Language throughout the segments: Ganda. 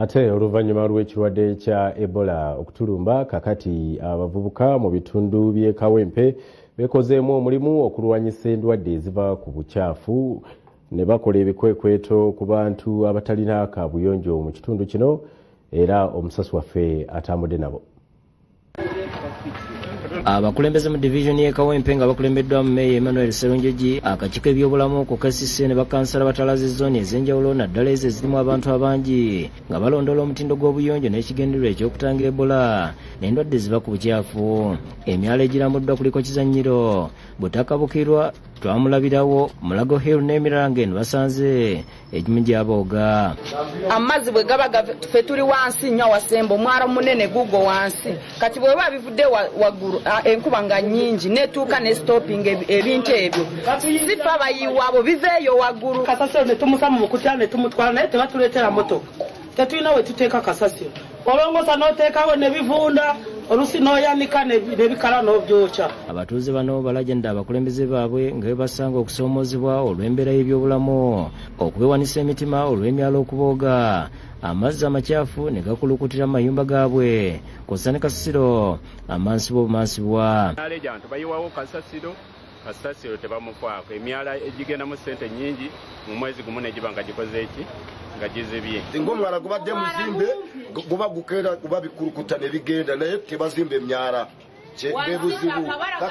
Ate oluvannyuma lw'ekirwadde kya Ebola okutulumba, kakati abavubuka mu bitundu by'e Kawempe beekozeemu omulimu okulwanyisa endwadde eziva ku bukyafu ne bakola ebikwekweto ku bantu abatalina kabuyonjo mu kitundu kino, era omusasi waffe atambudde nabo. Abakulembeze mu divizoni y'e Kawempe nga bakulembeddwa mu Meeya Emmanuel Sserunjogi, akakiiko ebyobulamu ku KCC ne bakansala batalaze zooni ez'enjawulo naddala ezo ezirimu abantu abangi nga balondoola omutindo gw'obuyonjo n'ekigendererwa eky'okutangira Ebola n'endwadde eziva ku bukyafu. Emyalo egirambuddwa kuliko Kizannyiro, Butakabukirwa, Twamulabirawo, Mulago Hill n'emirala ng'eno basanze egimu gyabooga. Amazzi bwe gaba ffe tuli wansi nnyo awasemba, omwalo munene gugwo wansi, kati bwe biba bivudde waggulu enkuba nga nnyingi netuuka ne stopping ebintu ebyo, sifa bayiwa abo biveeyo waggulu. Kasasiro ne tumusa mu bukutya ne tumutwala, naye tebatuleetera motoka, tetulina we tuteeka kasasiro, olongosa n'oteekawo ne bivunda, olusi n'oyanika ne bikala n'obyokya. Abatuuze bano balajjanidde abakulembeze baabwe nga bwe basanga okusoomoozebwa olw'embeera y'ebyobulamu, okubeewanisa emitima olw'emyalo okubooga, amazzi amakyafu ne gakulukutira mu mayumba gaabwe kw'ossa ne kasasiro amansibwa obumansibwa. Emyalo egy'abantu bayiwawo kasasiro, kasasiro tebamufaako. Emyala egigendamu ssente nnyingi mu mwezi gumu ne giba nga gikoze eki nga gizibye. Singa omwala gubadde muzimbe guba gukeera guba bikulukuta ne bigenda, naye tebazimba emyala.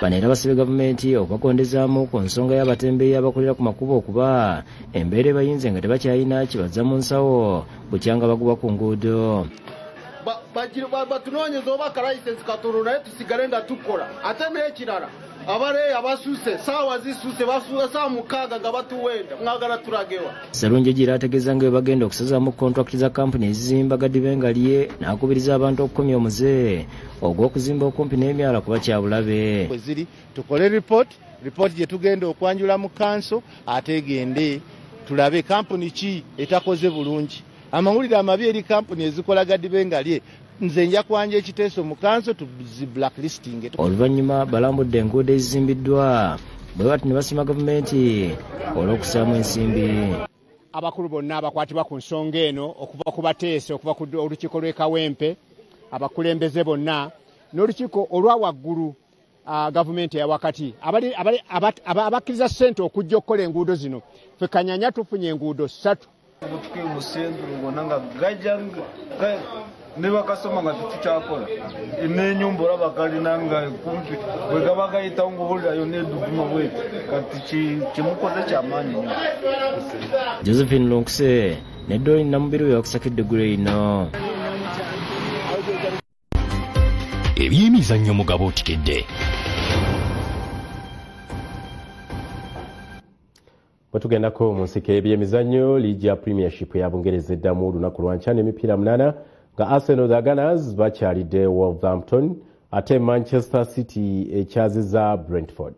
Bano era basabye gavumenti okubakondezaamu ku nsonga y'abatembeeyi abakolera ku makubo okuba embeera ebayinze nga tebakyalina kibazza mu nsawo bukyanga bagubwa ku nguudo. Batunoonyeza oba kalayisensi katono naye tusigale nga tukola. Ate n'ekirala abaleeyi abasuse saawa zisuse basuula saawa 6 nga batuwenda mwagala tulagewa. Sserunjogi era ategeeza nga bwe bagenda okusazaamu kontrakiti za kampuni ezizimba Gadibengalye n'akubiriza abantu okukomya omuze ogw'okuzimba okumpi n'emyala kuba kya bulabe. Bwe ziri tukole ripooti gye tugenda okwanjula mu kanso, ate egende tulabe kampuni ki etakoze bulungi. Amawulire amabi eri kampuni ezikola Gadibengalye, nze nja kwanja ekiteeso mu kanso tuzi blacklisting. Oluvannyuma balambudde enguudo ezizimbiddwa bwe bati ne basiima gavumenti olw'okussaamu ensimbi. Abakulu bonna abakwatibwa ku nsonga eno okuva ku bateesa, okuva ku olukiiko lw'e Kawempe, abakulembeze bonna n'olukiiko olwa waggulu gavumenti eya wakati abakkiriza ssente okujja okukola enguudo zino. Ffe Kanyanya tufunye enguudo 3. Obutuke musendro gonna nga gajja ne bakasoma nga tetukyakola, n'ennyumba olaba kalina nga kumpi bwe gaba gayitawo ng'owulirayo n'edduguma bweti, kati kimukoze kyamaanyi nnyo. Josephine Lunkuse ne Doreen Namubiru yakusakidde eggulo eno. Ebyemizannyo mugabo otikedde. Bwe tugendako mu nsiko y'ebyemizannyo, liigi ya Premiership ya Bungereza eddamu olunaku lwa nkya n'emipiira 8 nga Arsenal the Gunners bakyalidde Wolverhampton, ate Manchester City ekyazizza Brentford.